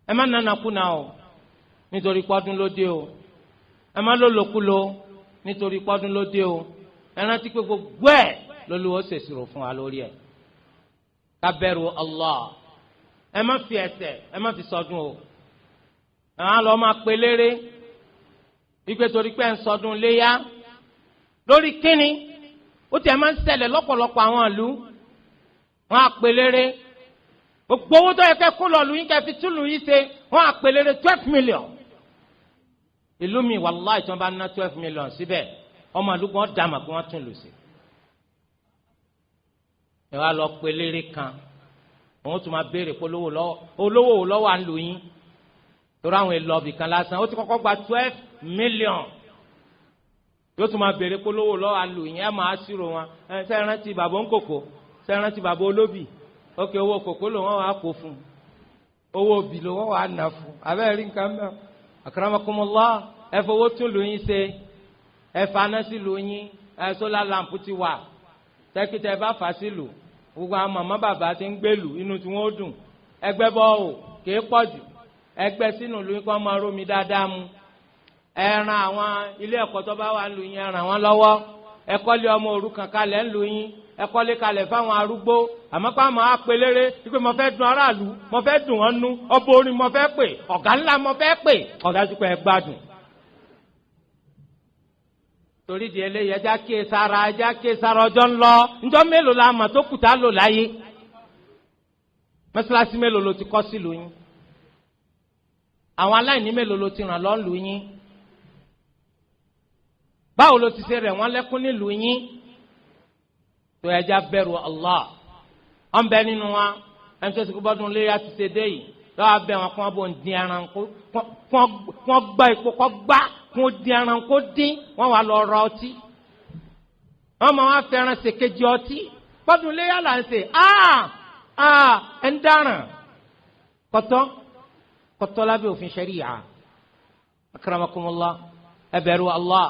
Ẹ má nana kúnà o, nítorí pọ́dún ló dé o. Ẹ má lólòkulò, nítorí pọ́dún ló dé o. Ẹ rántí pé gbogbo ẹ̀ lÓlúwa ṣèṣirò fún wa lórí ẹ̀. Ká bẹ̀rù Allah. Ẹ má fi ẹ̀ṣẹ̀, ẹ má fi sọdún o. Ẹ má lọ máa pelére wípé torí pé ẹ ń sọdún léyà lórí kíni. Ó tiẹ̀ máa ń ṣẹlẹ̀ lọ́pọ̀lọpọ̀ àwọn ìlú, wọ́n á pelére gbogbo owó tó yẹ kẹ́ kó lọ lu yín, kẹ́ fi túlù yín ṣe. Wọ́n á pelére 12 million. Ìlú mi, wàláì, tí wọ́n bá ná 12 million síbẹ̀, ọmọ ìlú kan dàmà pé wọ́n tún lù sí. Ẹ wá lọ pelére kan, òun tún máa béèrè polówó lọ́wọ́ olówó lọ́wọ́ à ń lù yín, torí àwọn èlò ọ̀bì kan lásán, ó ti kọ́kọ́ gba 12 million, yóò tún máa béèrè polówó lọ́wọ́ à ń lù yín. Ẹ máa ṣírò wọn. Ẹ ṣe rántí bàbá ńkòkò? Ṣe rántí bàbá olóbì? Ókè, owó kòkó ló wọ́n wàá kó fún, owó òbí ló wọ́n wàá nà fún. Abẹ́rẹ́ rí nǹkan mẹ́. Akramakumullah, ẹ fowó tún lù yín ṣe, ẹ faná sí lù yín. Ẹ solar lamp ti wà tẹ́kítẹ́, ẹ bá fà sí lù, gbogbo àwọn màmá bàbá ti ń gbèlú, inú tí wọ́n ó dùn. Ẹgbẹ́ bọ́ ò kìí pọ̀ jù, ẹgbẹ́ sínú ìlú yín kó máa rómi dáadáa mu. Ẹ ran àwọn ilé ẹ̀kọ́ tó bá wà ń lù yín, ẹ ràn wọ́n lọ́wọ́. Ẹ kọ́lé ọmọ òrukàn kalẹ̀ ń lù yín, ẹ kọ́lé kalẹ̀ fáwọn arúgbó. Àmọ́ pé àmọ́ apelére wípé mo fẹ́ dùn aráàlú, mo fẹ́ dùn wọ́n nú, ọba orin mo fẹ́ pè, ọ̀gá ńlá mo fẹ́ pè, ọ̀dájú pé ẹ gbádùn. Torí di eléyìí, ẹja kíyè sára, ẹja kíyè sára. Ọjọ́ ń lọ. Njọ́ mélòó la mà tó kùtà lò láyé? Mọ́sálásí mélòó ló ti kọ́ sílùú yín? Àwọn aláìní mélòó ló ti ràn lọ́ lù yín? Báwo ló ti ṣe rẹ̀ wọ́n lẹ́kún nílùú yín tó? Ẹja bẹ̀rù Allah. Ọ̀nbẹ nínú wa, ẹni tó ṣe kó bọ́dún léyà ti ṣe dé yìí lọ́wọ́ abẹ́ wọn, kó wọn bò ń dín ẹran, kó wọn gbá ipò, kó gbá, kó dín ẹran, kó dín wọn wà lọ rọ ọtí, wọn máa wá fẹ́ràn ṣèkejì ọtí. Bọ́dún léyà là ń ṣe. Áà áà, ẹ̀ ń dáràn. Kọ́tọ́ kọ́tọ́ lábẹ́ òfin ṣẹ́ríyà. Akramakumullah, ẹ bẹ̀rù Allah.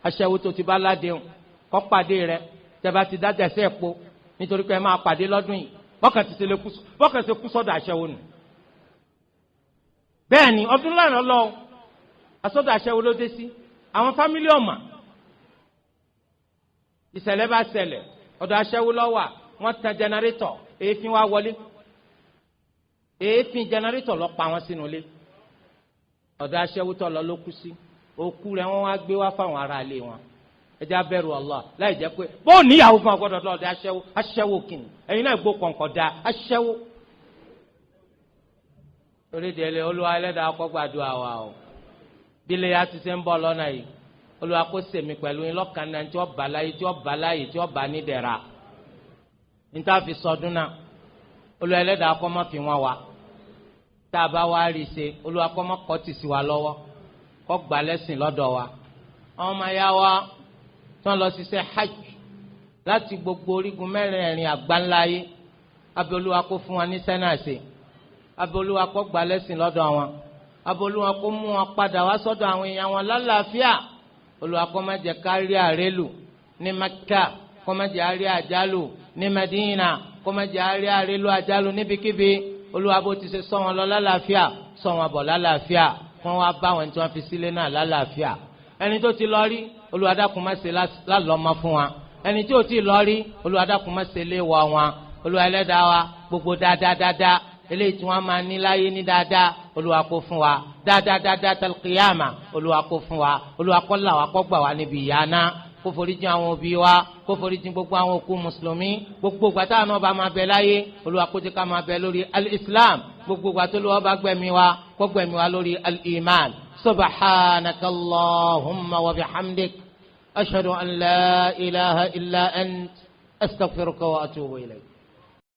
Aṣẹ́wó tó ti bá ládéhùn kọ́ pàdé rẹ, tẹ́bá ti dájà sí ẹ̀pọ̀, nítorí pé ẹ máa pàdé lọ́dún yìí, bọ́kàn ti ṣe kú sọ́dọ̀ aṣẹ́wó nù. Bẹ́ẹ̀ ni ọdún lánàá lọ, asọ́dọ̀ aṣẹ́wó ló dé sí. Àwọn family ọ̀mà ìṣẹ̀lẹ̀ bá ṣẹlẹ̀, ọ̀dọ̀ aṣẹ́wó ló wà. Wọ́n tan generator, èéfín wá wọlé, èéfín generator lọ pa wọn sínú ilé. Ọ̀dọ̀ aṣẹ́wó tó lọ ló kú sí. Òkú rẹ̀ wọ́n wá gbé wá fáwọn ará ilé wọn. Ẹ jẹ́ abẹ́rù Allah. Láì jẹ́ pé bó níyàwó fún ọgbọ́dọ̀ lọ́ọ̀dẹ aṣẹ́wó. Aṣẹ́wó kìnnì, ẹ̀yin náà gbó kọ̀ǹkọ̀ da aṣẹ́wó. Torí délé, Olúwa ẹlẹ́dàá kó gbàdúrà wa o. Bílẹ̀ ya ti ṣe ń bọ̀ lọ́nà yìí, Olúwa kó sèmi pẹ̀lú yín lọ́kàn náà tí ó bá láyé, tí ó bá láyé, tí ó bá nídẹ̀ra níta fi sọdún náà. Olúwa ẹlẹ́dàá kó má fi wọn wá. Tá a bá wá rí i ṣe, Olúwa kó má kọ́ tì sí wa lọ́wọ́, kó gbà lẹ́sìn lọ́dọ̀ wa. Àwọn ọmọ ya wa tí wọ́n lọ ṣiṣẹ́ hajj láti gbogbo orígun mẹ́rẹ̀ẹ̀rin àgbáńlá yìí, abẹ́ Olúwa kó fún wa ní sẹ́nàṣe. Abẹ́ Olúwa kó gbà lẹ́sìn lọ́dọ̀ wọn. Abẹ́ Olúwa kó mú wọn padà wá sọ́dọ̀ àwọn èèyàn wọn lálàáfíà. Olúwa kó má jẹ́ ká rí àrélù ní Mẹ́kà, kó má jẹ́ àrí àjálù ní Mẹ́dínà, kó má jẹ́ àrí àrélù àjálù níbikíbi. Olúwa, bó ti ṣe sọ wọn lọ lálàáfíà, sọ wọn bọ̀ lálàáfíà, kó wọn bá wọn tí wọn fi sílé náà lálàáfíà. Ẹni tó ti lọ rí, Olúwa dákun, má ṣe lálọ́mọ fún wa. Ẹni tí ò tí ì lọ rí, Olúwa dákun, má ṣe lé wọ wọn. Olúwa ẹlẹ́dàá wa, gbogbo dáadáa dáadáa eléyìí tí wọ́n máa ní láyé ní dáadáa, Olúwa kó fún wa. Dáadáa dáadáa talqiyama, Olúwa kó fún wa. Olúwa kó là wá, kó gbà wá níbi ìyà náà, kó foríjì àwọn òbí wa, kó foríjì gbogbo àwọn òkú mùsùlùmí. Gbogbo gbàtà náà bá máa bẹ láyé, Olúwa kó jẹ́ ká máa bẹ lórí al-Islam. Gbogbo gbàtà Olúwa bá gbẹ̀mí wa, kó gbẹ̀mí wa lórí al-iman. Subhanaka Allahumma wa bihamdik, ashhadu an la ilaha illa ant, astaghfiruka wa atubu ilayk.